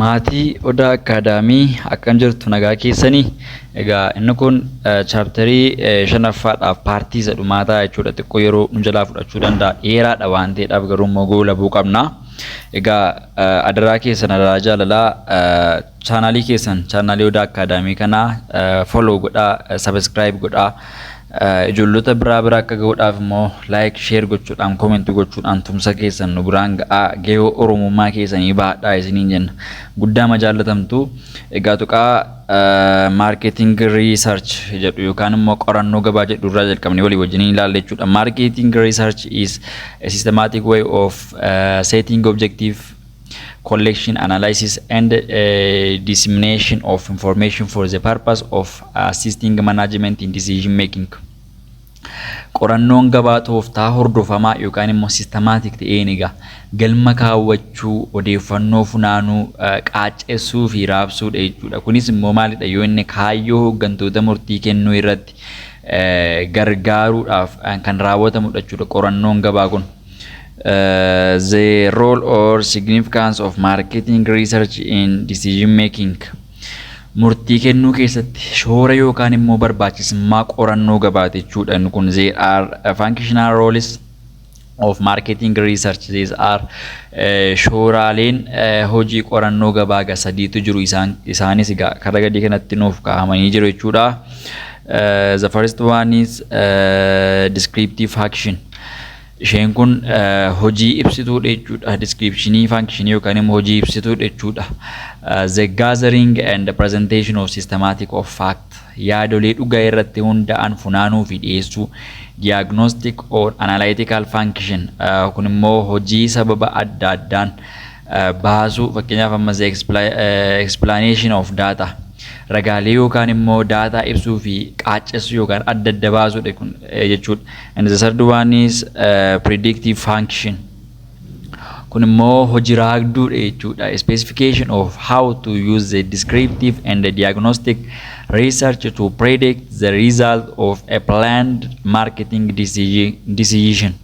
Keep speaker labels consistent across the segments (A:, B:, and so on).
A: Maatii Odaa Academy, akkam jirtu? Nagaa keessanii? Egaa inni kun chapterii shanaffaadhaaf partii isa dhumaa ta'a jechuudha. Xiqqoo yeroo nu jalaa fudhachuu danda'a. Dheeraadha waan ta'eedhaaf garuu immoo goolabuu qabna. Egaa adaraa keessan, adaraa jaalalaa, channelii keessan, channelii Odaa Academy kanaa follow godhaa, subscribe godhaa. Ijoollota biraa bira akka gahuudhaaf immoo like, share gochuudhaan, commentii gochuudhaan tumsa keessan nu biraan ga'aa, gahee oromummaa keessanii baadhaa isiniin jenna. Guddaa jaallatamtu. Egaa tuqaa marketing research jedhu yookaan immoo qorannoo gabaa jedhu irraa jalqabnee walii wajjin ilaalla jechuudha. Marketing research is a systematic way of setting objective, collection, analysis and dissemination of information for the purpose of assisting management in decision making. Qorannoon gabaa tooftaa hordofamaa yookaan immoo systematic ta'een egaa galma kaawwachuu, odeeffannoo funaanuu, qaaccessuu fi raabsuudha jechuudha. Kunis immoo maalidha yoo inni kaayyoo hooggantoota murtii kennuu irratti gargaaruudhaaf kan raawwatamudha jechuudha qorannoon gabaa kun. The role or significance of marketing research in decision making. Murtii kennuu keessatti shoora yookaan immoo barbaachisummaa qorannoo gabaati jechuudha. Inni kun there are functional roles of marketing research. These are shooraaleen hojii qorannoo gabaa egaa sadiitu jiru, isaan isaanis egaa karaa gadii kanatti nuuf kaa'amanii jiru jechuudha. The first one is descriptive function. Isheen kun hojii ibsituudha jechuudha. Descriptionii functionii yookaan immoo hojii ibsituudha jechuudha. The gathering and the presentation of systematic of fact. Yaadolee dhugaa irratti hundaa'an funaanuu fi dhiyeessuu. Diagnostic or analytical function. Kun immoo hojii sababa adda addaan baasuu, fakkeenyaaf ammas explanation of data, ragaalee yookaan immoo daataa ibsuu fi qaaccessuu yookaan adda adda baasuudha kun jechuudha. And the third one is predictive function. Kun immoo hojii raagduudha jechuudha. Specification of how to use the descriptive and the diagnostic research to predict the result of a planned marketing decision.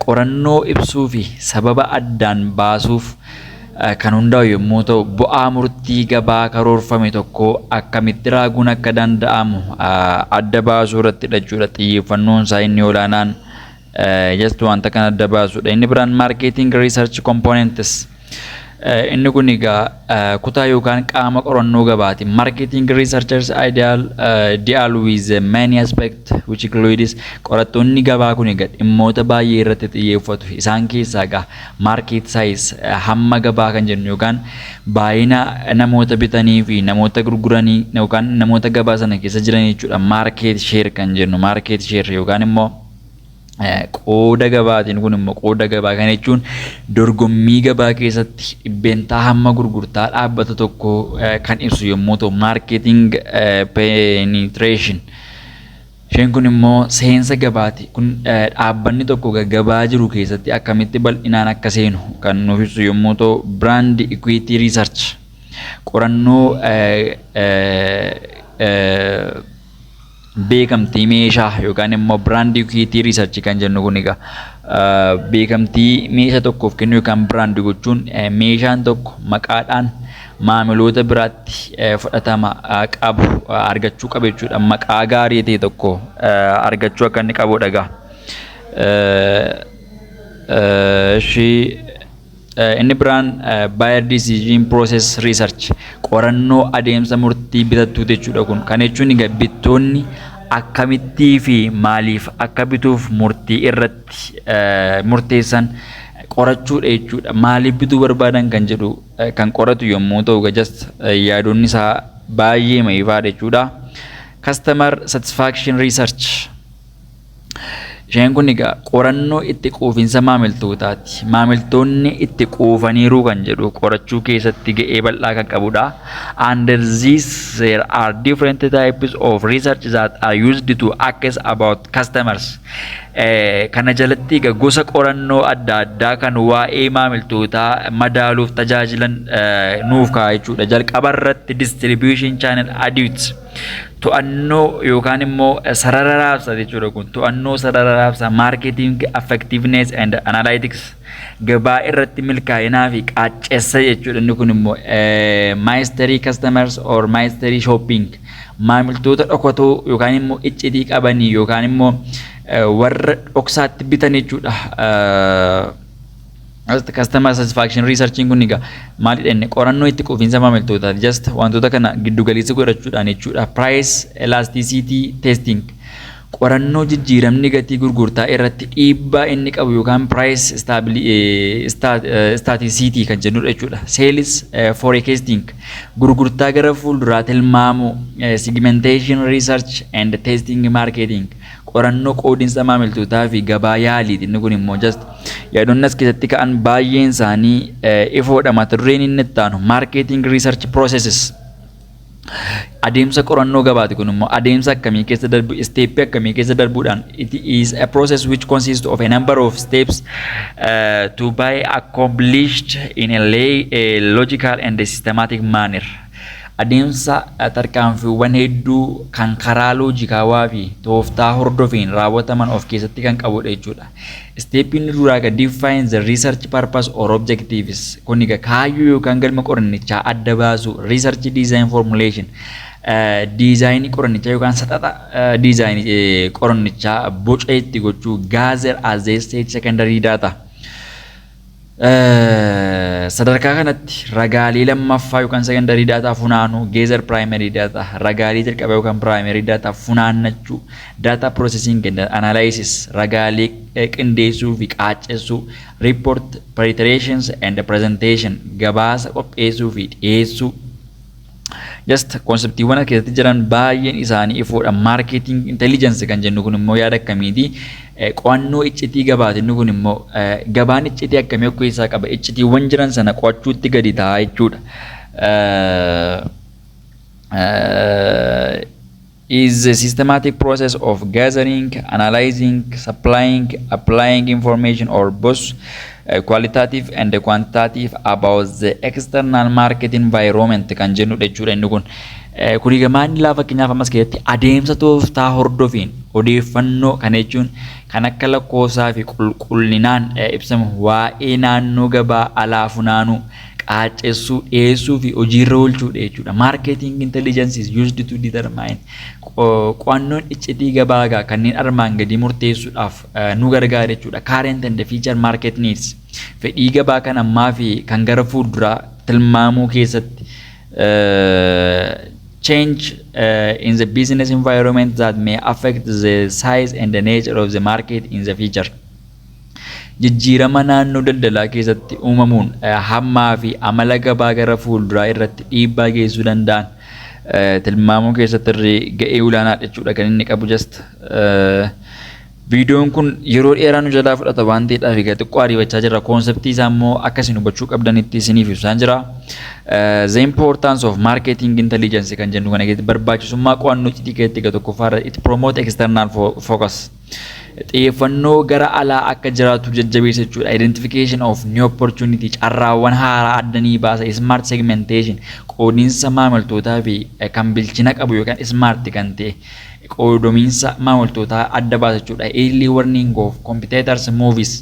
A: Qorannoo ibsuu fi sababa addaan baasuuf kan hundaa'u yommuu ta'u, bu'aa murtii gabaa karoorfame tokko akkamitti raaguun akka danda'amu adda baasuu irratti jechuudha xiyyeeffannoon isaa inni olaanaan, just wanta kana adda baasuudha. Inni biraan marketing research components. Inni kun egaa kutaa yookaan qaama qorannoo gabaati. Marketing researchers ideal deal with many aspects which includes, qorattoonni gabaa kun egaa dhimmoota baay'ee irratti xiyyeeffatu. Isaan keessaa egaa market size, hamma gabaa kan jennu yookaan baay'ina namoota bitanii fi namoota gurguranii yookaan namoota gabaa sana keessa jiran jechuudha. Market share kan jennu, market share yookaan immoo qooda gabaatiin, kun immoo qooda gabaa kan jechuun dorgommii gabaa keessatti dhibbeentaa hamma gurgurtaa dhaabbata tokko kan ibsu yommuu ta'u, marketing penetration, isheen kun immoo seensa gabaati. Kun dhaabbanni tokko gabaa jiru keessatti akkamitti bal'inaan akka seenu kan nuuf ibsu yommuu ta'u, brand equity research, qorannoo beekamtii meeshaa yookaan immoo brand equity research kan jennu kun egaa beekamtii meeshaa tokkoof kennu yookaan brand gochuun meeshaan tokko maqaadhaan maamiloota biraatti fudhatama qabu argachuu qaba jechuudha. Maqaa gaarii ta'e tokko argachuu akka inni qabudha egaa. Ishii inni biraan buyer decision process research, qorannoo adeemsa murtii bitattuu jechuudha kun. Kana jechuun egaa bittoonni akkamittii fi maaliif akka bituuf murtii irratti murteessan qorachuudha jechuudha. Maaliif bituu barbaadan kan jedhu kan qoratu yommuu ta'u, just yaadonni isaa baay'ee ifaadha jechuudha. Customer satisfaction research. Isheen kun egaa qorannoo itti quufinsa maamiltootaati. Maamiltoonni itti quufaniiru kan jedhu qorachuu keessatti ga'ee bal'aa kan qabudha. Under this there are different types of research that are used to assess about customers. Kana jalatti egaa gosa qorannoo adda addaa kan waa'ee maamiltootaa madaaluuf tajaajilan nuuf kaa'a jechuudha. Jalqaba irratti distribution channel audit. To'annoo yookaan immoo sarara raabsaa jechuudha kun, to'annoo sarara raabsaa, marketing effectiveness and analytics, gabaa irratti milkaa'inaa fi qaaccessa jechuudha. Inni kun immoo mystery customers or mystery shopping, maamiltoota dhokatoo yookaan immoo iccitii qabanii yookaan immoo warra dhoksaatti bitan jechuudha. Customer satisfaction researching kun egaa maalidha? Inni qorannoo itti quufinsa maamiltootaati. Just wantoota kana giddu galeessa godhachuudhaan jechuudha. Price elasticity testing, qorannoo jijjiiramni gatii gurgurtaa irratti dhiibbaa inni qabu yookaan price elasticity kan jennudha jechuudha. Sales forecasting, gurgurtaa gara fuulduraa tilmaamuu, segmentation research and testing marketing, qorannoo qoodinsa maamiltootaa fi gabaa yaaliiti. Inni kun immoo just yaadonni as keessatti ka'an baay'een isaanii ifoodha. Mata dureen inni itti aanu marketing research processes. Adeemsa qorannoo gabaati. Kun immoo adeemsa akkamii keessa darbu, step akkamii keessa darbuudhaan? It is a process which consists of a number of steps to be accomplished in a logical and a systematic manner. Adeemsa tarkaanfiiwwan hedduu kan karaa loojikaawaa fi tooftaa hordofeen raawwataman of keessatti kan qabudha jechuudha. Stepiin duraa egaa define the research purpose or objectives. Kun egaa kaayyoo yookaan galma qorannichaa adda baasu, research design formulation, designii qorannichaa yookaan saxaxa designii qorannichaa boca itti gochuu, gather as a stage secondary data. Sadarkaa kanatti ragaalee lammaffaa yookaan secondary data funaanuu, gather primary data, ragaalee jalqabaa yookaan primary data funaannachuu, data processing and analysis, ragaalee qindeessuu fi qaaccessuu, report preparations and presentation, gabaasa qopheessuu fi dhiyeessuu. Just conceptiiwwan as keessatti jiran baay'een isaanii ifoodha. Marketing intelligence kan jennu kun immoo yaada akkamiiti? Qo'annoo iccitii gabaati. Inni kun immoo gabaan iccitii akkamii of keessaa qaba? Iccitiiwwan jiran sana qo'achuutti gadi ta'a jechuudha. Is a systematic process of gathering, analyzing, supplying, applying information or both qualitative and quantitative about the external market environment kan jennudha jechuudha inni kun. Kuni gamaan laa fakkeenyaaf ammas keessatti adeemsa tooftaa hordofiin odeeffannoo kana jechuun kan akka lakkoofsaa fi qulqullinaan ibsamu waa'ee naannoo gabaa alaa funaanuu, qaaccessuu, dhiyeessuu fi hojiirra oolchuudha jechuudha. Marketing intelligence is used to determine, qo'annoon iccitii gabaa egaa kanneen armaan gadii murteessuudhaaf nu gargaara jechuudha. Current and future market needs, fedhii gabaa kan ammaa fi kan gara fuulduraa tilmaamuu keessatti, change in the business environment that may affect the size and the nature of the market in the future. Jijjiirama naannoo daldalaa keessatti uumamuun hammaa fi amala gabaa gara fuulduraa irratti dhiibbaa geessisuu danda'an tilmaamuu keessatti illee ga'ee olaanaa jechuudha kan inni qabu. Just viidiyoon kun yeroo dheeraa nu jalaa fudhata waan ta'eedhaaf egaa xiqqoo ariifachaa jirra. Conceptii isaa immoo akka isin hubachuu qabdanitti isiniif ibsaan jira. The importance of marketing intelligence kan jennu kana keessatti, barbaachisummaa qo'annoo iccitii keessatti egaa tokkoffaa irra, it promote external focus. Xiyyeeffannoo gara alaa akka jiraatu jajjabeessa jechuudha. Identification of new opportunity, carraawwan haaraa addanii baasa. Smart segmentation, qoodinsa maamiltootaa fi kan bilchina qabu yookaan smart kan ta'e qoodomiinsa maamiltootaa adda baasa jechuudha. Early warning of competitors moves,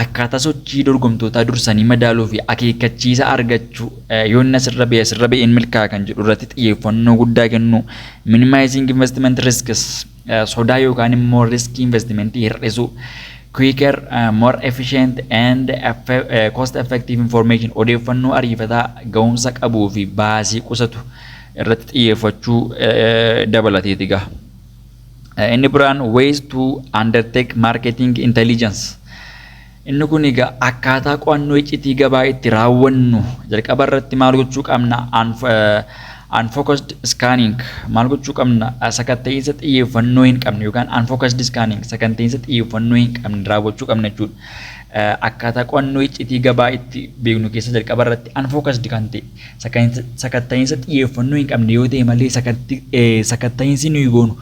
A: akkaataa sochii dorgomtootaa dursanii madaaluu fi akeekkachiisa argachuu, yoonni asirra ba'e asirra ba'een milkaa'a kan jedhu irratti xiyyeeffannoo guddaa kennu. Minimizing investment risks, sodaa yookaan immoo riskii investmentii hir'isuu, quicker, more efficient and cost effective information, odeeffannoo ariifataa ga'umsa qabuu fi baasii qusatu irratti xiyyeeffachuu dabalateeti gaa. Inni biraan ways to undertake marketing intelligence. Inni kun egaa akkaataa qo'annoo iccitii gabaa itti raawwannu. Jalqaba irratti maal gochuu qabna? Unfocused scanning maal gochuu qabna? Sakatta'iinsa xiyyeeffannoo hin qabne yookaan unfocused scanning, sakatta'iinsa xiyyeeffannoo hin qabne raawwachuu qabna jechuudha. Akkaataa qo'annoo iccitii gabaa itti beeknu keessa jalqaba irratti unfocused kan ta'e, sakatta'iinsa xiyyeeffannoo hin qabne yoo ta'e malee, sakatta'iinsi nuyi goonu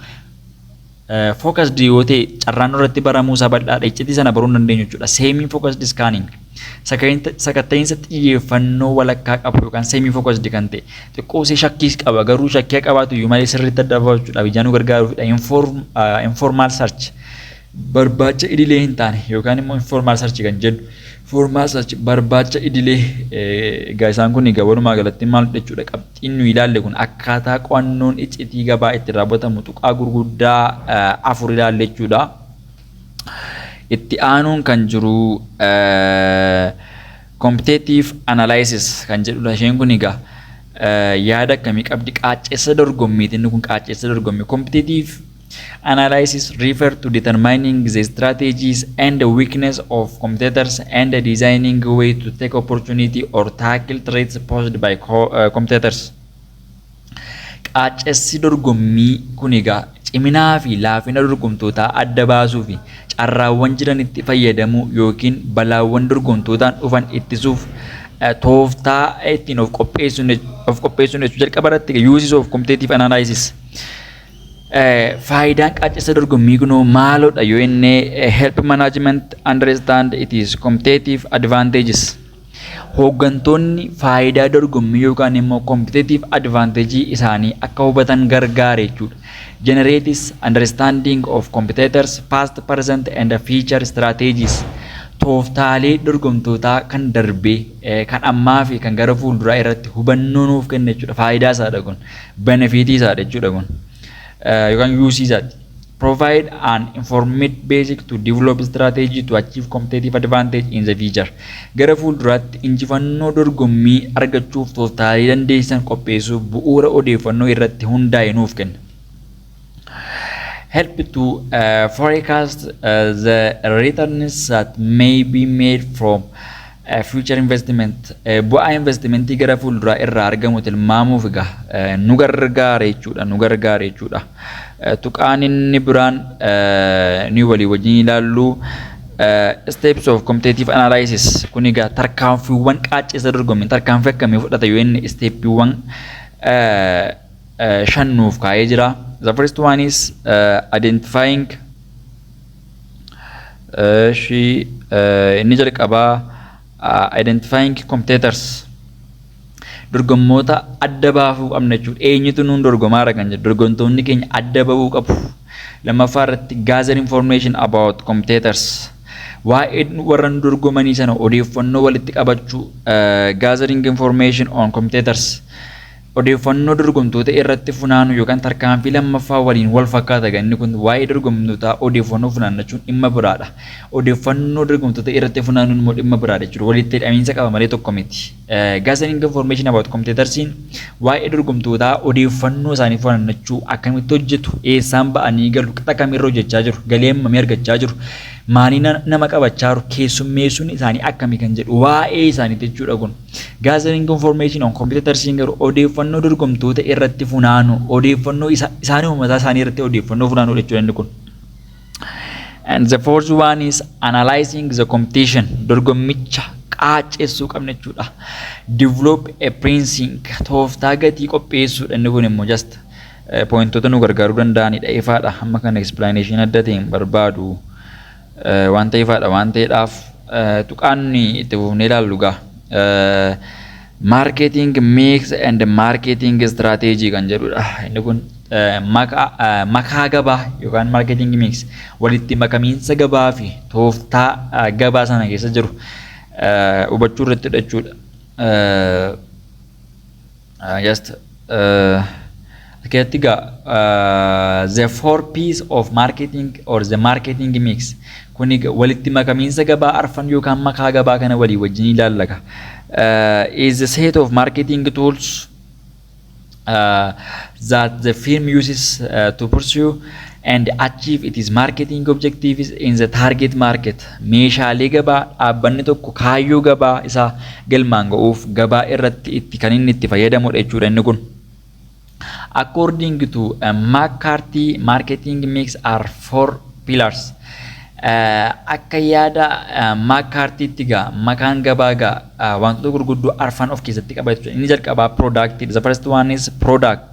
A: Focused yoo ta'e carraan irratti baramuu isaa bal'aadha. Iccitii sana baruu hin dandeenyu jechuudha. Semi focused scanning. Sakatta'iinsa xiyyeeffannoo walakkaa qabu yookaan semi focused kan ta'e, xiqqoo ishee shakkiis qaba, garuu shakkii qabaatu iyyuu malee sirriitti adda baafachuudhaaf ijaan nu gargaaruufidha. Informal search, barbaacha idilee hin taane yookaan immoo informal search kan jennu. Formal search, barbaacha idilee. Egaa isaan kun egaa walumaa galatti maal jechuudha? Qabxiin nu ilaalle kun akkaataa qo'annoon iccitii gabaa itti raawwatamu tuqaa gurguddaa afur ilaalle jechuudha. Itti aanuun kan jiru competitive analysis kan jedhudha. Isheen kun egaa yaada akkamii qabdi? Qaaccessa dorgommiiti. Inni kun qaaccessa dorgommii. Competitive analysis refer to determining the strategies and the weakness of competitors and the designing way to take opportunity or tackle threats posed by competitors. Qaaccessi dorgommii kun egaa ciminaa fi laafina dorgomtootaa adda baasuu fi carraawwan jiranitti fayyadamuu yookiin balaawwan dorgomtootaan dhufan ittisuuf tooftaa ittiin of qopheessuun jechuudha. Jalqaba irratti, uses of competitive analysis. Faayidaan qaaccessa dorgommii kunoo maalodha yoo inni? Help management understand its competitive advantages. Hooggantoonni faayidaa dorgommii yookaan immoo competitive advantage isaanii akka hubatan gargaara jechuudha. Generates understanding of competitors past, present and future strategies. Tooftaalee dorgomtootaa kan darbee, kan ammaa fi kan gara fuulduraa irratti hubannoo nuuf kenna jechuudha. Faayidaa isaadha kun. Benefitii isaadha jechuudha kun. Yookaan use isaati. Provide an informed basic to develop strategy to achieve competitive advantage in the future. Gara fuulduraatti injifannoo dorgommii argachuuf tooftaalee dandeessisan qopheessuuf bu'uura odeeffannoo irratti hundaa'e nuuf kenna. Help to forecast the returns that may be made from future investment. Bu'aa investimentii gara fuulduraa irraa argamu tilmaamuuf egaa nu gargaara jechuudha, nu gargaara jechuudha. Tuqaan inni biraan ni walii wajjin ilaallu steps of competitive analysis. Kun egaa tarkaanfiiwwan qaaccessa dorgommii tarkaanfii akkamii fudhata yoo inni, steppiiwwan shan nuuf kaa'ee jira. The first one is identifying. Shi inni jalqabaa identifying competitors, dorgommoota adda baafuu qabna jechuudha. Eenyutu nuun dorgomaara kan jedhu dorgomtoonni keenya adda bahuu qabu. Lammaffaa irratti, gather information about competitors. Waa'ee warra nu dorgomanii sana odeeffannoo walitti qabachuu, gathering information on competitors. Odeeffannoo dorgomtoota irratti funaanu yookaan tarkaanfii lammaffaa waliin wal fakkaata. Inni kun waa'ee dorgomtootaa odeeffannoo funaannachuun dhimma biraadha. Odeeffannoo dorgomtoota irratti funaanuun immoo dhimma biraadha jechuudha. Walitti hidhamiinsa qaba malee tokko miti. Gathering information about competitorsiin waa'ee dorgomtootaa odeeffannoo isaanii funaannachuu, akkamitti hojjetu, eessaan ba'anii galu, qixa kamirra hojjechaa jiru, galii hammamii argachaa jiru, maanii nama qabachaa jiru, keessummeessuun isaanii akkamii kan jedhu waa'ee isaaniiti jechuudha kun. Gathering information on competitors garuu odeeffannoo dorgomtoota irratti funaanu, odeeffannoo isaanii mataa isaanii irratti odeeffannoo funaanu jechuudha inni kun. And the fourth one is analyzing the competition. Dorgommicha qaacessuu qabna jechuudha. Develop a pricing, tooftaa gatii qopheessuudha. Inni kun immoo just pointoota nu gargaaruu danda'anidha. Ifaadha. Hamma kana explanation adda ta'e hin barbaadu. Wanta ifaadha waan ta'eedhaaf tuqaan itti fufnee ilaallu gaa. Marketing mix and marketing strategy kan jedhudha. Inni kun makaa gabaa yookaan marketing mix, walitti makamiinsa gabaa fi tooftaa gabaa sana keessa jiru hubachuu irratti jechuudha. Just keessatti egaa the four P's of marketing or the marketing mix kun walitti makamiinsa gabaa arfan yookaan makaa gabaa kana walii wajjin ilaallaka. Is a set of marketing tools that the firm uses to pursue and achieve its marketing objectives in the target market. Meeshaalee gabaa dhaabbanni tokko kaayyoo gabaa isaa galmaan ga'uuf gabaa irratti itti kan inni itti fayyadamudha jechuudha inni kun. According to McCarthy, marketing mix are four pillars. Akka yaada McCarthytti gaa makaan gabaa gaa wantoota gurguddoo arfan of keessatti qaba jechuudha. Inni jalqabaa product. The first one is product.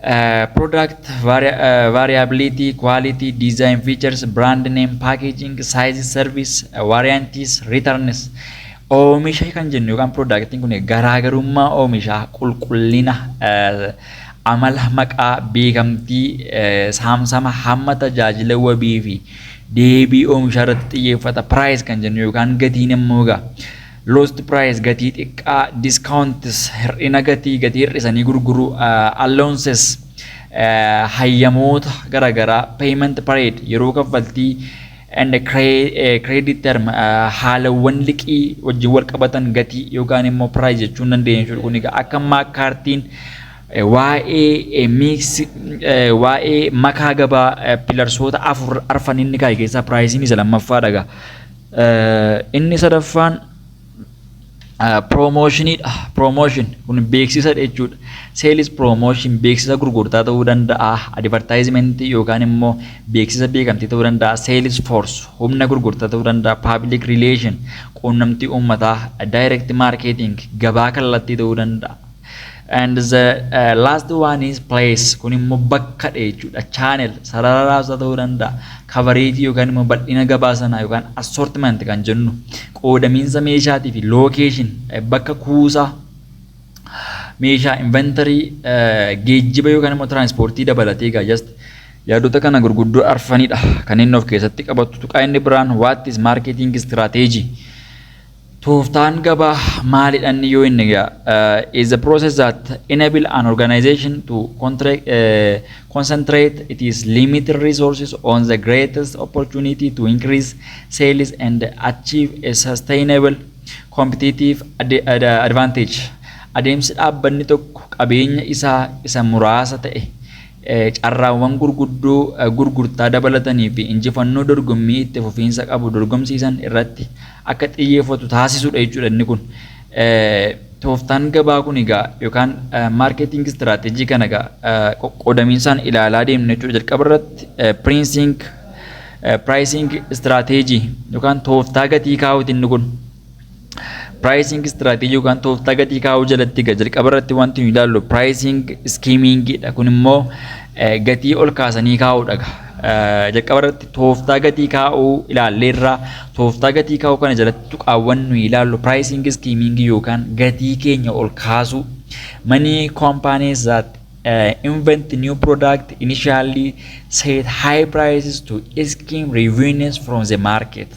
A: Product variability, quality, design features, brand name, packaging, size, service, warranties, returns. Oomisha kan jennu yookaan productiin kun garaagarummaa oomishaa, qulqullina, amala, maqaa, beekamtii, saamsama, hamma, tajaajila wabii fi deebii oomishaa irratti xiyyeeffata. Price kan jennu yookaan gatiin immoo egaa lowest price, gatii xiqqaa, discounts, hir'ina gatii, gatii hir'isanii gurguruu, allowances, hayyamoota garaagaraa, payment period, yeroo kaffaltii, and credit term, haalawwan liqii wajjin wal qabatan gatii yookaan immoo price jechuun dandeenya jechuudha. Kun egaa akka McCartyn waa'ee mix, waa'ee makaa gabaa pillarsoota afur arfan inni kaa'e keessaa priceiin isa lammaffaadha egaa. Inni sadaffaan promotioniidha. Promotion kun beeksisa jechuudha. Sales promotion beeksisa gurgurtaa ta'uu danda'a. Advertisement yookaan immoo beeksisa beekamtii ta'uu danda'a. Sales force, humna gurgurtaa ta'uu danda'a. Public relation, quunnamtii uummataa, direct marketing, gabaa kallattii ta'uu danda'a. And the last one is place. Kun immoo bakkadha jechuudha. Channel, sarara raabsaa ta'uu danda'a. Coverage yookaan immoo bal'ina gabaa sanaa yookaan assortment kan jennu qoodamiinsa meeshaatii fi location, bakka kuusaa meeshaa, inventory, geejjiba yookaan immoo transportii dabalatee egaa just yaadota kana gurguddoo arfanidha kan inni of keessatti qabatu. Tuqaa inni biraan, what is marketing strategy? Tooftaan gabaa maalidha inni yoo inni egaa is the process that enable an organization to concentrate its limited resources on the greatest opportunity to increase sales and achieve a sustainable competitive advantage. Adeemsi dhaabbanni tokko qabeenya isaa isa muraasa ta'e carraawwan gurguddoo gurgurtaa dabalatanii fi injifannoo dorgommii itti fufiinsa qabu dorgomsiisan irratti akka xiyyeeffatu taasisudha jechuudha inni kun. Tooftaan gabaa kun egaa yookaan marketing strategy kana egaa qoqqoodamiinsaan ilaalaa deemna jechuudha. Jalqaba irratti pricing strategy yookaan tooftaa gatii kaa'uuti inni kun. Pricing strategy yookaan tooftaa gatii kaa'uu jalatti egaa jalqaba irratti wanti nuyi ilaallu pricing skimmingidha. Kun immoo gatii ol kaasanii kaa'uudha. Jalqaba irratti tooftaa gatii kaa'uu ilaalleerra. Tooftaa gatii kaa'uu kana jalatti tuqaawwan nuyi ilaallu pricing skimming yookaan gatii keenya ol kaasuu. Many companies that invent new product initially set high prices to skim revenues from the market.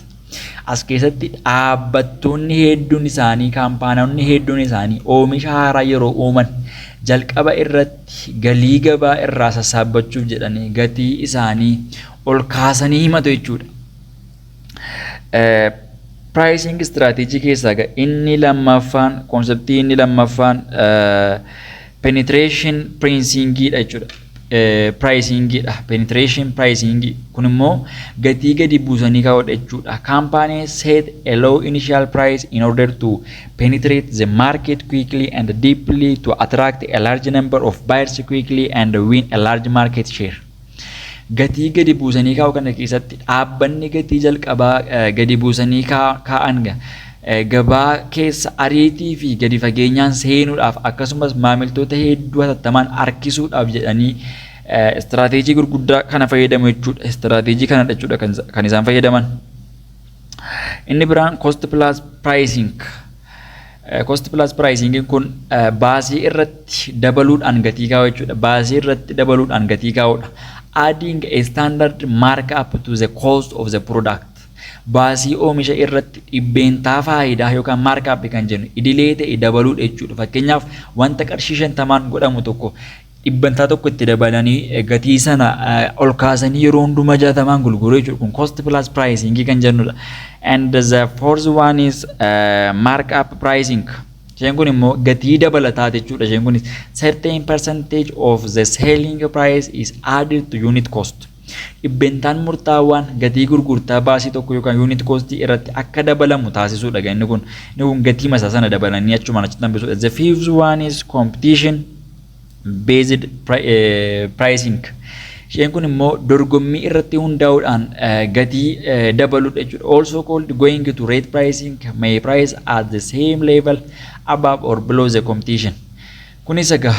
A: As keessatti dhaabbattoonni hedduun isaanii, kaampaanonni hedduun isaanii oomisha haaraa yeroo uuman jalqaba irratti galii gabaa irraa sassaabbachuuf jedhanii gatii isaanii ol kaasanii himatu jechuudha. Pricing strategy keessaa inni lammaffaan, conceptii inni lammaffaan penetration pricingidha jechuudha. Pricingidha. Penetration pricing kun immoo gatii gadi buusanii kaa'uudha jechuudha. Company set a low initial price in order to penetrate the market quickly and deeply to attract a large number of buyers quickly and win a large market share. Gatii gadi buusanii kaa'u kana keessatti dhaabbanni gatii jalqabaa gadi buusanii kaa'an gabaa keessa ariitii fi gadi fageenyaan seenuudhaaf akkasumas maamiltoota hedduu hatattamaan harkisuudhaaf jedhanii istiraateejii gurguddaa kana fayyadamu jechuudha. Istiraateejii kanadha jechuudha kan isaan fayyadaman. Inni biraan cost plus pricing. Cost plus pricing kun baasii irratti dabaluudhaan gatii kaa'u jechuudha. Baasii irratti dabaluudhaan gatii kaa'uudha. Adding a standard markup to the cost of the product. Baasii oomisha irratti dhibbeentaa faayidaa yookaan markup kan jennu idilee ta'e dabaluudha jechuudha. Fakkeenyaaf, wanta qarshii 50n godhamu tokko 1% itti dabalanii gatii sana ol kaasanii yeroo hundumaa 60n gurguru jechuudha. Kun cost plus pricing kan jennudha. And the fourth one is markup pricing. Isheen kun immoo gatii dabalataa jechuudha. Isheen kunis certain percentage of the selling price is added to unit cost. Dhibbentaan murtaawaan gatii gurgurtaa baasii tokko yookaan unit cost irratti akka dabalamu taasisuudha. Inni kun gatii masaa sana dabalanii achumaan achitti hambisuudha. The fifth one is competition based pricing. Isheen kun immoo dorgommii irratti hundaa'uudhaan gatii dabaluudha jechuudha. Also called going to rate pricing, may price at the same level above or below the competition. Kunis egaa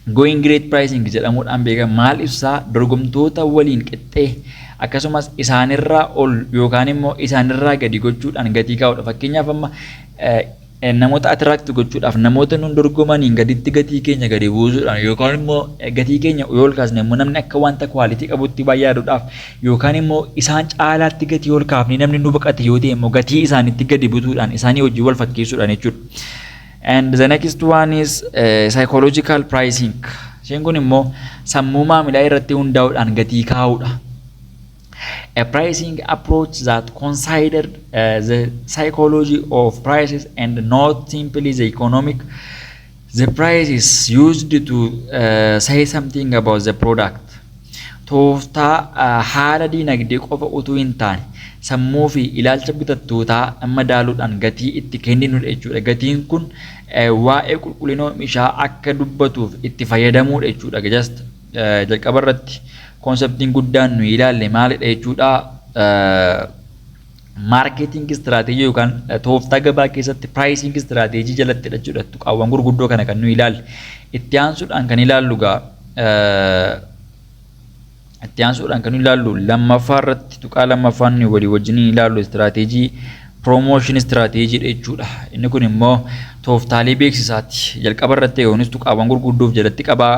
A: Going rate pricing jedhamuudhaan beekama. Maal ibsaa? Dorgomtoota waliin qixxee akkasumas isaanirraa ol yookaan immoo isaanirraa gadi gochuudhaan gatii kaa'udha. Fakkeenyaaf, amma namoota attract gochuudhaaf namoota nun dorgomaniin gaditti gatii keenya gadi buusuudhaan, yookaan immoo gatii keenya yoo ol kaasne immoo namni akka wanta quality qabutti baay'ee yaaduudhaaf, yookaan immoo isaan caalaatti gatii ol kaafne namni nu baqate yoo ta'e immoo gatii isaanitti gadi butuudhaan isaanii wajjin wal fakkeessuudhaan jechuudha. And the next one is psychological pricing. Isheen kun immoo sammuu maamilaa irratti hundaa'uudhaan gatii kaa'uudha. A pricing approach that considered the psychology of prices and not simply the economic. The price is used to say something about the product. Tooftaa haala diinagdee qofa utuu hin taane sammuu fi ilaalcha bitattootaa madaaluudhaan gatii itti kenninudha jechuudha. Gatiin kun waa'ee qulqullina oomishaa akka dubbatuuf itti fayyadamuudha jechuudha. Just jalqaba irratti conceptiin guddaan nu ilaalle maalidha jechuudha? Marketing strategy yookaan tooftaa gabaa keessatti pricing strategy jalattidha jechuudha. Tuqaawwan gurguddoo kana kan nu ilaalle. Itti aansuudhaan kan ilaallu lammaffaa irratti, tuqaa lammaffaan nu walii wajjin ilaallu strategy promotion strategy jechuudha. Inni kun immoo tooftaalee beeksisaati. Jalqaba irratti yoonis tuqaawwan gurguddoof jalatti qabaa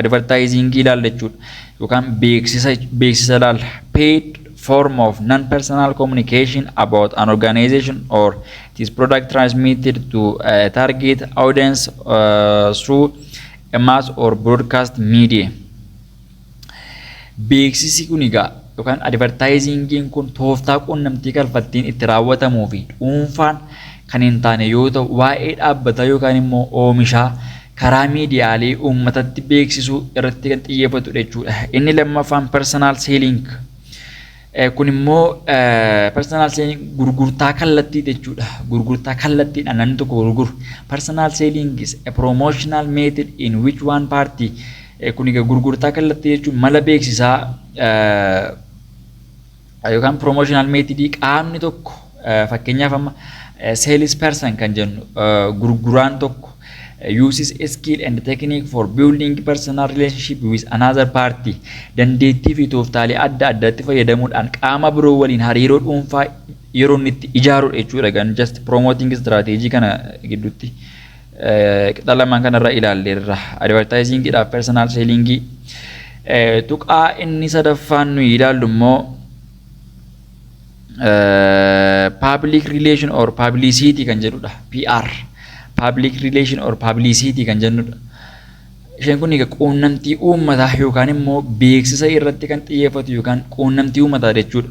A: advertising ilaalla jechuudha. Yookaan beeksisa ilaalla. Paid form of non-personal communication about an organization or its product transmitted to a target audience through a mass or broadcast media. Beeksisi kun egaa yookaan advertisingiin kun tooftaa quunnamtii kalfattiin itti raawwatamuu fi dhuunfaan kan hin taane yoo ta'u, waa'ee dhaabbataa yookaan immoo oomishaa karaa miidiyaalee uummatatti beeksisuu irratti kan xiyyeeffatudha jechuudha. Inni lammaffaan personal selling. Kun immoo personal selling gurgurtaa kallattii jechuudha. Gurgurtaa kallattiidhaan namni tokko gurguru. Personal selling is a promotional method in which one party, kun egaa gurgurtaa kallattii jechuun mala beeksisaa yookaan promotional methodii qaamni tokko, fakkeenyaaf amma sales person kan jennu, gurguraan tokko uses skill and technique for building personal relationship with another party, dandeettii fi tooftaalee adda addaatti fayyadamuudhaan qaama biroo waliin hariiroo dhuunfaa yeroo inni itti ijaarudha jechuudha. Gan just promoting strategy kana gidduutti qixa lamaan kanarra ilaalleerra, advertisingiidhaaf personal sellingii. Tuqaa inni sadaffaan nuyi ilaallu immoo public relation or publicity kan jedhudha. PR, public relation or publicity kan jennudha. Isheen kun egaa quunnamtii uummataa yookaan immoo beeksisa irratti kan xiyyeeffatu yookaan quunnamtii uummataa jechuudha.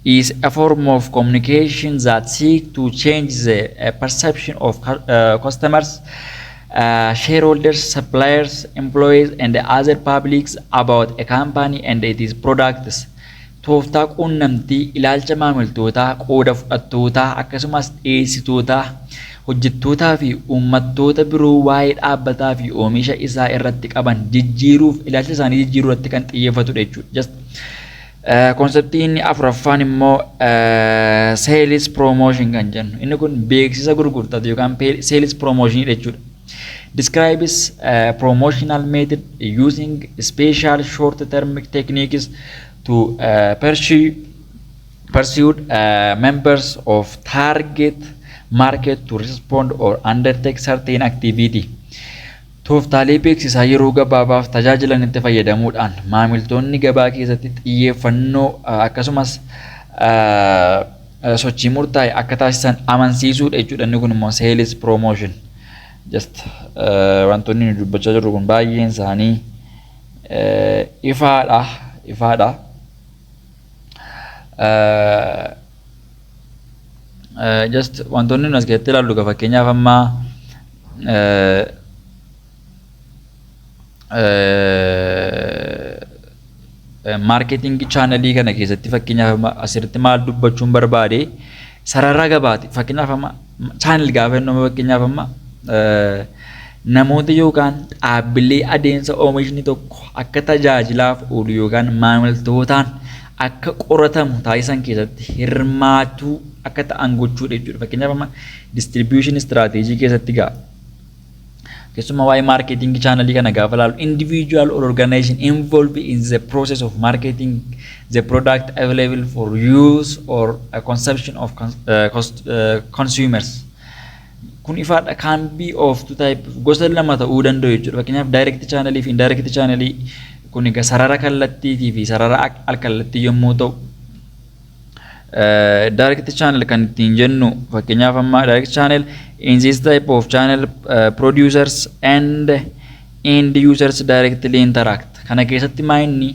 A: Is a form of communication that seek to change the perception of customers, shareholders, suppliers, employees, and other publics about a company and its products. Tooftaa quunnamtii ilaalcha maamiltootaa, qooda fudhattootaa, akkasumas dhiyeessitootaa, hojjettootaa fi uummattoota biroo waa'ee dhaabbataa fi oomisha isaa irratti qaban jijjiiruuf, ilaalcha isaanii jijjiiruu irratti kan xiyyeeffatudha jechuudha. Just conceptii inni afuraffaan immoo sales promotion kan jennu. Inni kun beeksisa gurgurtaati yookaan sales promotion jechuudha. Describes promotional method using special short-term techniques to pursue members of target market to respond or undertake certain activity. Tooftaalee beeksisaa yeroo gabaabaaf tajaajilan itti fayyadamuudhaan maamiltoonni gabaa keessatti xiyyeeffannoo akkasumas sochii murtaa'e akka taasisan amansiisuudha jechuudha. Inni kun immoo sales promotion. Just wantoonni nu dubbachaa jirru kun baay'een isaanii ifaadha. Ifaadha. Just wantoonni nu as keessatti ilaallu fakkeenyaaf amma marketing channelii kana keessatti, fakkeenyaaf amma asirratti maal dubbachuun barbaade, sarara gabaati. Fakkeenyaaf amma channel gaafa jennu, fakkeenyaaf amma namoota yookaan dhaabbilee adeemsa oomishni tokko akka tajaajilaaf oolu yookaan maamiltootaan akka qoratamu taasisan keessatti hirmaatuu akka ta'an gochuudha jechuudha. Fakkeenyaaf amma distribution strategy keessatti gaa Keessumaa waa'ee marketing channelii kana gaafa ilaalu, individual or organization involved in the process of marketing the product available for use or a consumption of consumers. Kun ifaadha. Can be of two type, gosa lama ta'uu danda'u jechuudha. Fakkeenyaaf, direct channelii fi indirect channelii. Kun egaa sarara kallattiitii fi sarara alkallattii yommuu ta'u, direct channel kan ittiin jennu, fakkeenyaaf amma direct channel, in this type of channel, producers and end users directly interact. Kana keessatti maayinni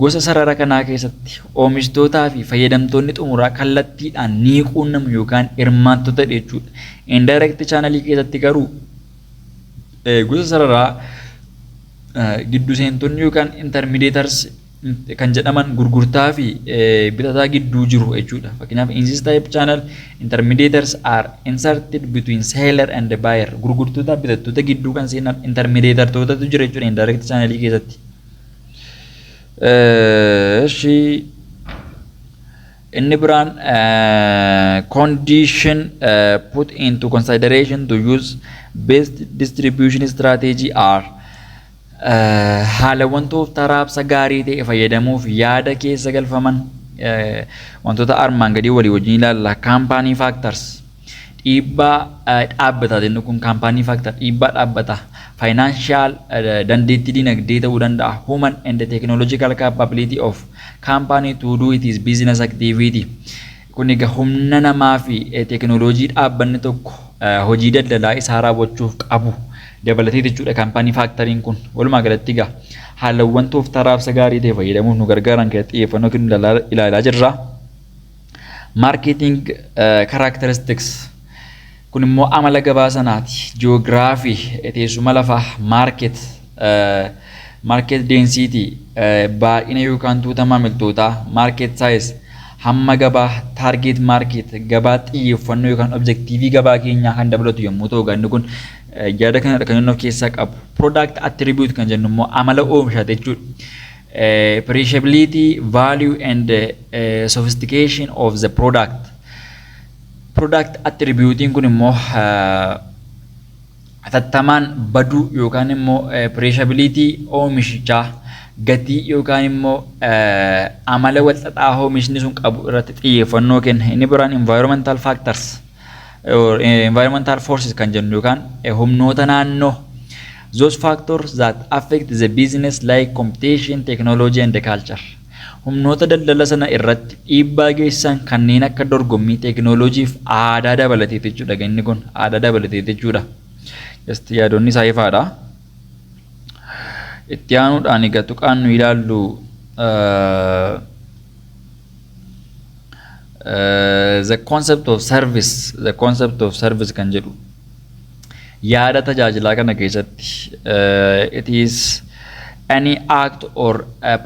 A: gosa sarara kanaa keessatti oomishtootaa fi fayyadamtoonni xumuraa kallattiidhaan ni quunnamu yookaan hirmaattota jechuudha. Indirect channelii keessatti garuu gosa sararaa giddu seentonni yookaan intermediators kan jedhaman gurgurtaa fi bitataa gidduu jiru jechuudha. Fakkeenyaaf, in this type channel, intermediators are inserted between seller and the buyer. Gurgurtoota bitattoota gidduu kan seenan intermediatortootatu jira jechuudha indirect channelii keessatti. Eshi, inni biraan condition put into consideration to use best distribution strategy are, haalawwan tooftaa raabsa gaarii ta'e fayyadamuuf yaada keessa galfaman wantoota armaan gadii walii wajjin ilaalla. Company factors, dhiibbaa dhaabbataa jennu kun, company factor, dhiibbaa dhaabbataa, financial, dandeettii dinagdee ta'uu danda'a, human and technological capability of company to do its business activity. Kun egaa humna namaa fi teekinooloojii dhaabbanni tokko hojii daldalaa isaa raawwachuuf qabu dabalatee jechuudha company factoriin kun. Walumaa galatti egaa haalawwan tooftaa raabsa gaarii ta'e fayyadamuuf nu gargaaran keessatti xiyyeeffannoo kennu ilaalaa jirra. Marketing characteristics, kun immoo amala gabaa sanaati. Geography, teessuma lafaa, market density, baay'ina yookaan tuuta maamiltootaa, market size, hamma gabaa, target market, gabaa xiyyeeffannoo yookaan objectiveii gabaa keenyaa kan dabalatu yommuu ta'u, ganni kun yaada kanadha kan inni of keessaa qabu. Product attribute kan jennu immoo amala oomishaa jechuudha. Perishability, value and sophistication of the product. Product attributein kun immoo hatattamaan baduu yookaan immoo perishability oomishichaa, gatii yookaan immoo amala walxaxaa oomishni sun qabu irratti xiyyeeffannoo kenna. Inni biraan environmental factors or environmental forces kan jennu yookaan humnoota naannoo, those factors that affect the business like competition, technology and the culture. Humnoota daldala sana irratti dhiibbaa geessisan kanneen akka dorgommii, teekinooloojii fi aadaa dabalateet jechuudha. Inni kun aadaa dabalateet jechuudha. Just yaadonni isaa ifaadha. Itti aanuudhaan egaa tuqaan nu ilaallu the concept of service, the concept of service kan jedhu, yaada tajaajilaa kana keessatti, it is any act or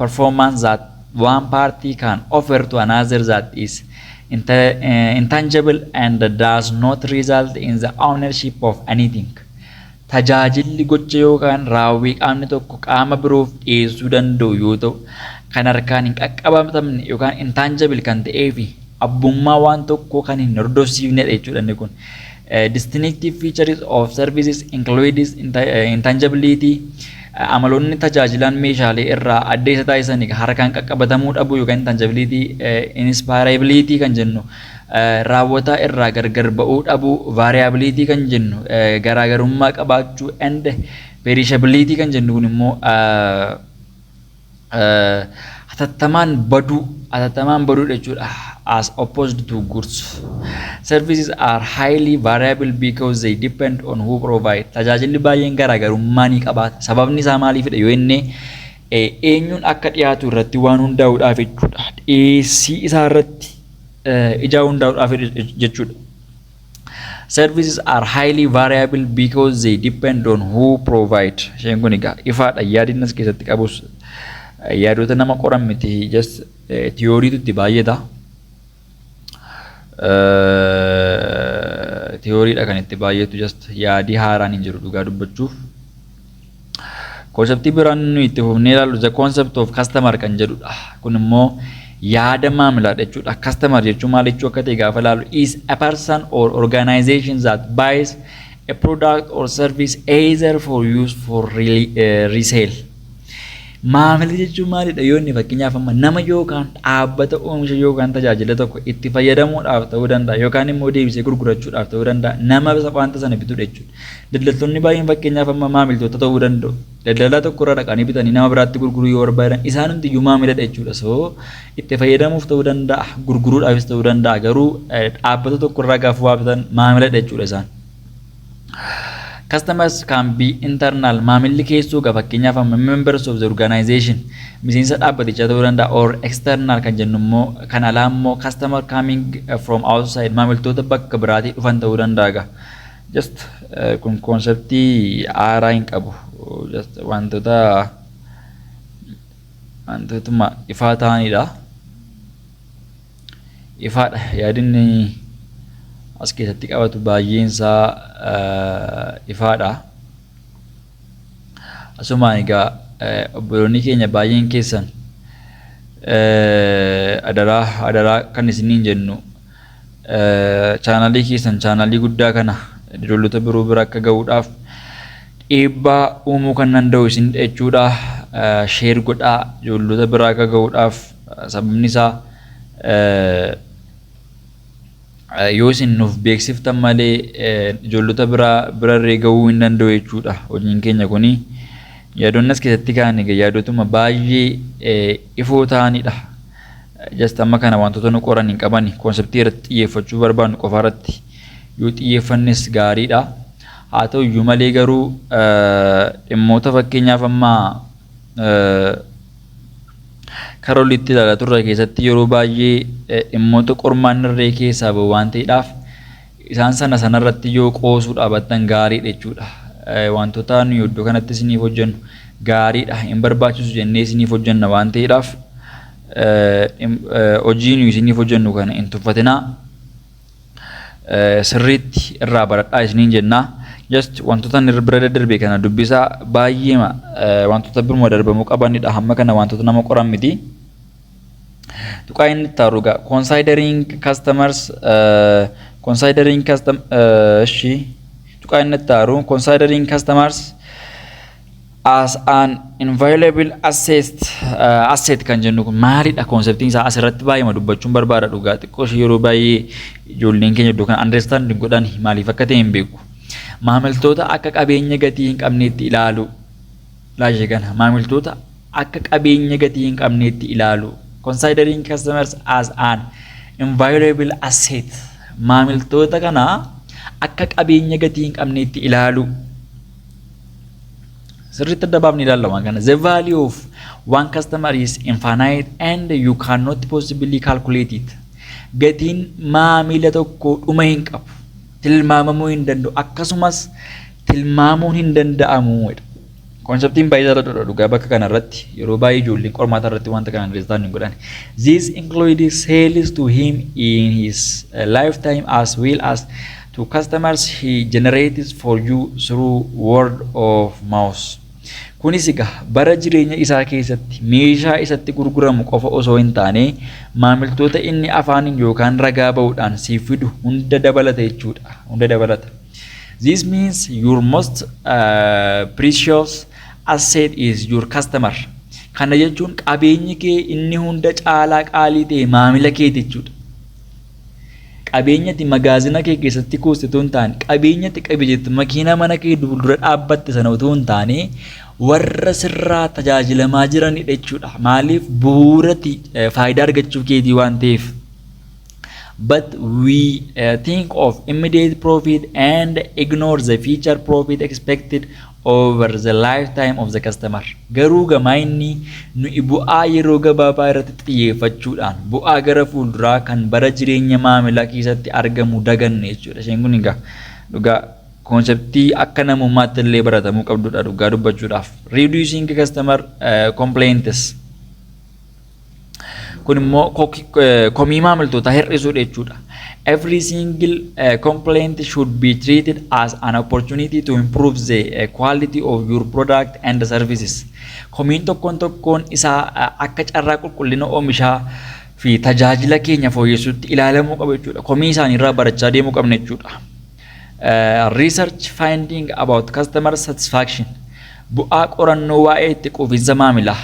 A: performance that one party can offer to another that is intangible and does not result in the ownership of anything. Tajaajilli gocha yookaan raawwii qaamni tokko qaama biroof dhiyeessuu danda'u yoo ta'u, kan harkaan hin qaqqabatamne yookaan intangible kan ta'ee fi abbummaa waan tokkoo kan hin hordofsiifnedha jechuudha inni kun. Distinctive features of services include intangibility, amaloonni tajaajilaan meeshaalee irraa adda isa taasisan harkaan qaqqabatamuu dhabuu yookaan intangibility, inseparability kan jennu raawwataa irraa gargar ba'uu dhabuu, variability kan jennu garaagarummaa qabaachuu, and perishability kan jennu kun immoo hatattamaan baduu jechuudha, as opposed to goods. Services are highly variable because they depend on who provide. Tajaajilli baay'een garaagarummaa ni qabaata. Sababni isaa maaliifidha yoo inni eenyuun akka dhiyaatu irratti waan hundaa'uudhaaf jechuudha. Dhiyeessii isaa irratti ijaa hundaa'uudhaaf jechuudha. Services are highly variable because they depend on who provide. Isheen kun egaa ifaadha. Yaadinni as keessatti qabus yaadota nama qoran miti, just theoryitu itti baay'ata. Theoryiidha kan itti baay'atu, just yaadii haaraan hin jiru dhugaa dubbachuuf. Conceptii biraan nuyi itti fufnee ilaallu the concept of customer kan jedhudha. Kun immoo yaada maamilaadha jechuudha. Customer jechuun maal jechuu akka ta'e gaafa ilaallu, is a person or organization that buys a product or service either for use for resale. Maamila jechuun maalidha yoo inni fakkeenyaaf amma nama yookaan dhaabbata oomisha yookaan tajaajila tokko itti fayyadamuudhaaf ta'uu danda'a yookaan immoo deebisee gurgurachuudhaaf ta'uu danda'a, nama wanta sana bitudha jechuudha. Daldaltoonni baay'een fakkeenyaaf amma maamiltoota ta'uu danda'u. Daldalaa tokko irraa dhaqanii bitanii nama biraatti gurguruu yoo barbaadan isaan hundiyyuu maamiladha jechuudha. So itti fayyadamuuf ta'uu danda'a, gurguruudhaafis ta'uu danda'a, garuu dhaabbata tokko irraa gaafa waa bitan maamiladha jechuudha isaan. Customers can be internal, maamilli keessoo gaa fakkeenyaaf amma members of the organization, miseensa dhaabbatichaa ta'uu danda'a, or external kan jennu immoo kan alaa immoo customer coming from outside, maamiltoota bakka biraatii dhufan ta'uu danda'a gaa. Just kun conceptii haaraa hin qabu. Just wantootuma ifaa ta'anidha. Ifaadha yaadinni as keessatti qabatu baay'een isaa ifaadha. Asumaan egaa obboloonni keenya baay'een keessan adaraa adaraa kan isiniin jennu, channelii keessan, channelii guddaa kana ijoollota biroo bira akka ga'uudhaaf dhiibbaa uumuu kan danda'u isin jechuudha. Share godhaa ijoollota biraa akka ga'uudhaaf. Sababni isaa yoo isin nuuf beeksiftan malee ijoollota biraa birarree ga'uu hin danda'u jechuudha hojiin keenya kuni. Yaadonni as keessatti ka'an egaa yaadotuma baay'ee ifoo ta'anidha. Just amma kana wantoota nu qoran hin qabani, conceptii irratti xiyyeeffachuu barbaannu qofa irratti yoo xiyyeeffannes gaariidha. Haa ta'u iyyuu malee garuu dhimmoota fakkeenyaaf amma karaa olitti ilaalaa turre keessatti yeroo baay'ee dhimmoota qormaan irree keessaa bahu waan ta'eedhaaf isaan sana sanarratti yoo qoosuu dhaabattan gaariidha jechuudha. Wantoota nuyi iddoo kanatti isiniif hojjennu gaariidha, hin barbaachisu jennee isiniif hojjenna waan ta'eedhaaf hojii nuyi isiniif hojjennu kana hin tuffatinaa. Sirriitti irraa baradhaa isiniin jennaa. Just wantoota inni bira daddarbe kana dubbisaa, baay'eema wantoota biruma darbamuu qabanidha. Hamma kana wantoota nama qoran miti. Tuqaa inni itti aanru egaa considering customers, considering custom እሺ tuqaa inni itti aanru considering customers as an invaluable asset kan jennu kun maalidha conceptiin isaa? Asirratti baay'eema dubbachuun barbaada dhugaa. Xiqqoo ishee yeroo baay'ee ijoolleen keenya iddoo kana understand godhan maaliif akka ta'e hin beeku. Maamiltoota akka qabeenya gatii hin qabneetti ilaalu. Laashee kana maamiltoota akka qabeenya gatii hin qabneetti ilaalu. Considering customers as an invaluable asset. Maamiltoota kana akka qabeenya gatii hin qabneetti ilaalu. Sirriitti adda baafni ilaalla waan kana. The value of one customer is infinite and you cannot possibly calculate it. Gatiin maamila tokko dhuma hin qabu. Tilmaamamuu hin danda'u. Akkasumas tilmaamuun hin danda'amu. Conceptiin baay'ee jaalladhudha dhugaa bakka kanarratti. Yeroo baay'ee ijoolleen qormaata irratti wanta kana understand hin godhan. This includes sales to him in his lifetime as well as to customers he generates for you through word of mouth. Kunis egaa bara jireenya isaa keessatti meeshaa isatti gurguramu qofa osoo hin taane maamiltoota inni afaaniin yookaan ragaa ba'uudhaan siif fidu hunda dabalata jechuudha. Hunda dabalata. This means your most precious asset is your customer. Kana jechuun qabeenyi kee inni hunda caalaa qaalii ta'e maamila keeti jechuudha. Qabeenya ati magaazina kee keessatti kuuste otoo hin taane, qabeenya ati qabe jettu makiinaa mana kee dura dhaabbatte sana otoo hin taane, warra sirraa tajaajilamaa jiranidha jechuudha. Maaliif? Bu'uuratti faayidaa argachuu keetii waan ta'eef. But we think of immediate profit and ignore the future profit expected over the lifetime of the customer. Garuu gamaa inni nuyi bu'aa yeroo gabaabaa irratti xiyyeeffachuudhaan bu'aa gara fuulduraa kan bara jireenya maamilaa keessatti argamu daganne jechuudha. Isheen kun egaa dhugaa conceptii akka namummaatti illee baratamuu qabdudha dhugaa dubbachuudhaaf. Reducing customer complaints. Kun immoo komii maamiltootaa hir'isuudha jechuudha. Every single complaint should be treated as an opportunity to improve the quality of your product and services. Komiin tokkoon tokkoon isaa akka carraa qulqullina oomishaa fi tajaajila keenya fooyyessuutti ilaalamuu qaba jechuudha. Komii isaanii irraa barachaa deemuu qabna jechuudha. Research finding about customer satisfaction. Bu'aa qorannoo waa'ee itti quufinsa maamilaa.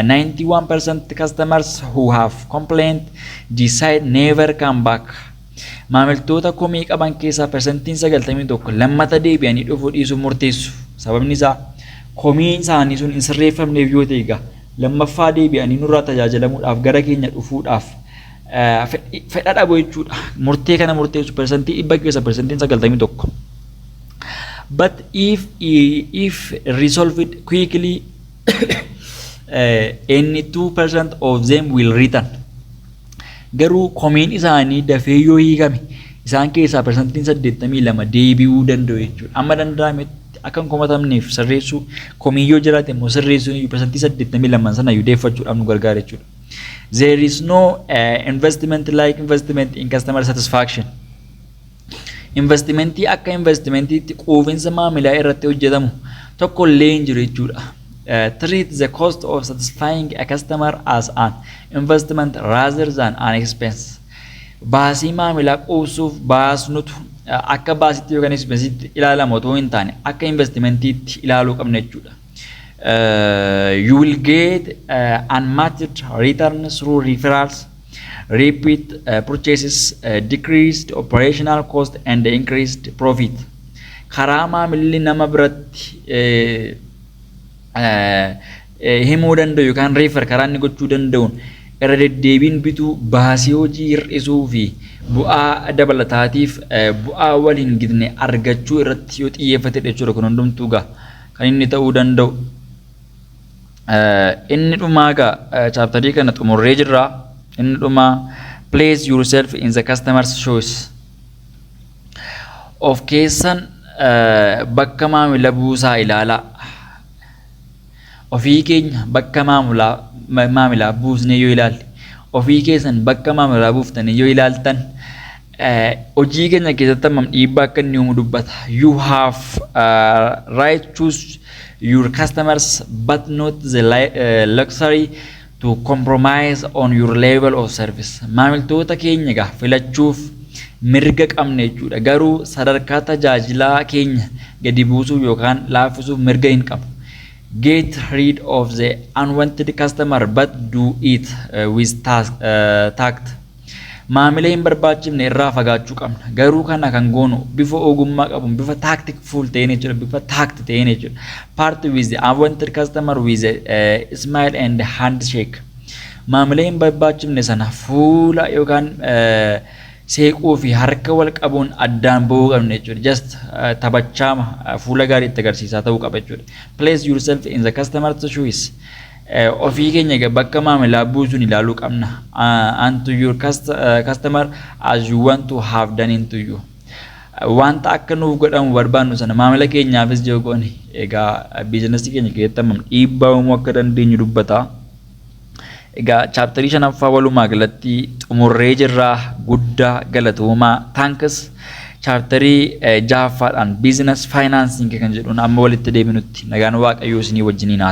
A: 91% customers who have complained decide never come back. Maamiltoota komii qaban keessaa 91% lammata deebi'anii dhufuu dhiisuu murteessu. Sababni isaa komiin isaanii sun hin sirreeffamneef yoo ta'e, egaa lammaffaa deebi'anii nurraa tajaajilamuudhaaf gara keenya dhufuudhaaf fedha dhabu jechuudha. Murtee kana murteessu 100% keessaa 91%. But if resolved quickly, 82% of them will return. Garuu komiin isaanii dafee yoo hiikame, isaan keessaa 82% deebi'uu danda'u jechuudha. Amma danda'ametti akka hin komatamneef sirreessuu, komii yoo jiraate immoo sirreessuun iyyuu 82% sana iyyuu deeffachuudhaaf nu gargaara jechuudha. There is no investment like investment in customer satisfaction. Investimentii akka investimentiitti quufinsa maamilaa irratti hojjetamu tokko illee hin jiru jechuudha. Treat the cost of satisfying a customer as an investment rather than an expense. Baasii maamilaa quubsuuf baasnutu akka baasiitti yookaan expensiitti ilaalamu otoo hin taane, akka investimentiitti ilaaluu qabna jechuudha. You will get unmatched return through referrals, repeat purchases, decreased operational cost and increased profit. Karaa maamilli nama biratti himuu danda'u yookaan refer karaa inni gochuu danda'uun irra deddeebiin bituu, baasii hojii hir'isuu fi bu'aa dabalataatiif bu'aa wal hin gitne argachuu irratti yoo xiyyeeffate jechuudha. Kun hundumtuu gaa kan inni ta'uu danda'u. Inni dhumaa gaa chapterii kana xumurree jirra. Inni dhumaa "Place yourself in the customer's shoes". Of keessan bakka maamila buusaa ilaalaa. Ofii keenya bakka maamilaa buusnee yoo ilaalle, ofii keessan bakka maamilaa buuftanii yoo ilaaltan, hojii keenya keessatti hammam dhiibbaa akka inni uumu dubbata. You have right choose your customers but not the luxury to compromise on your level of service. Maamiltoota keenya egaa filachuuf mirga qabna jechuudha. Garuu sadarkaa tajaajilaa keenya gadi buusuuf yookaan laaffisuuf mirga hin qabnu. Get rid of the unwanted customer, but do it with tact. Maamila hin barbaachifne irraa fagaachuu qabna. Garuu kana kan goonu bifa ogummaa qabuun, bifa tactful ta'een jechuudha. Bifa tact ta'een jechuudha. Part with the unwanted customer with a smile and handshake. Maamila hin barbaachifne sana fuula yookaan seequu fi harka wal qabuun addaan bahuu qabna jechuudha. Just taphachaama fuula gaarii itti agarsiisaa ta'uu qaba jechuudha. Place yourself in the customer's shoes. Ofii keenya bakka maamilaa buusuun ilaaluu qabna. Unto your customer as you want to have done into you. Wanta akka nuuf godhamu barbaannu sana maamila keenyaafis yoo goone, egaa businessii keenya keessatti hammam dhiibbaa uumuu akka dandeenyu dubbata. Egaa chapterii shanaffaa walumaa galatti xumurree jirraa. Guddaa galatoomaa. Thanks. Chapterii jahaffaadhaan business financing kan jedhuun amma walitti deebinutti nagaan Waaqayyoo isinii wajjiniin haa.